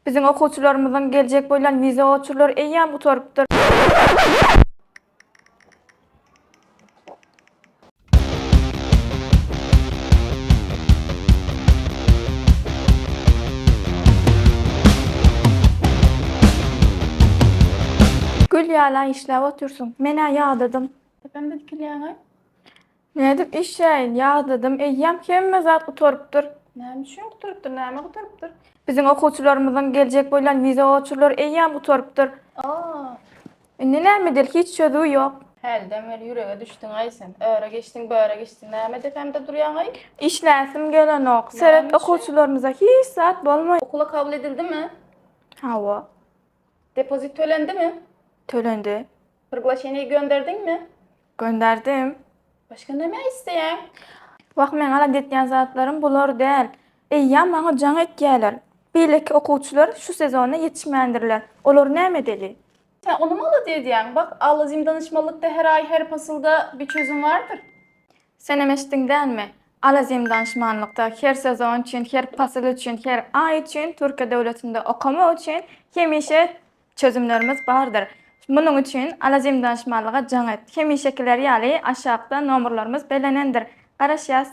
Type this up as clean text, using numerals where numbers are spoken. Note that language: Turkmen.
Biziň okuwçylarymyzyň geljek bolýan wiza oçurlary eýýäm gutarypdyr. Gül ýaly işläp otyrsyň. Men-ä ýadadym. Depemde dikilýäň-aý. Nädip işläýin, ýadadym, eýýäm hemme zat gutarypdyr. Näme üçin gutarypdyr, näme gutarypdyr? Biziň okuwçylarymyzyň geljek bolýan wiza oçurlary eýýäm gutarypdyr. Aa. Indi näme edeli, hiç çözüwi ýok. Hälden beri ýürege düşdüň-aý sen. Öre geçdiň, böre geçdiň, näme depämde durýaň-aý? Işläsim gelenok. Seret, okuwçylarymyza hiç zat bolmaýar. Okula kabul edildimi? Hawa. Depozit tölendimi? Tölendi. Priglaşeniýe gönderdiňmi? Gönderdim. Başga näme isleýäň? Wah, meň alada etýän zatlarym bular däl. Eýýäm maňa jaň etýäler. Beýleki okuwçylar şu sezona ýetişmändirler. Olary näme edeli? Sen ony alada edýäň? Bak, Alazim danyşmalykda her aý, her pasylda bir çözüm bardyr. Senem eşitdiň dälmi? Alazim danyşmanlykda her sezon üçin, her pasyl üçin, her aý üçin Türkiýe döwletinde okamak üçin hemişe Çözümlerimiz bardyr. Munuň üçin Alazim danyşmanlyga jaň et. Hemişekiler ýaly aşakda nomerlerimiz bellenendir. Garaşýas.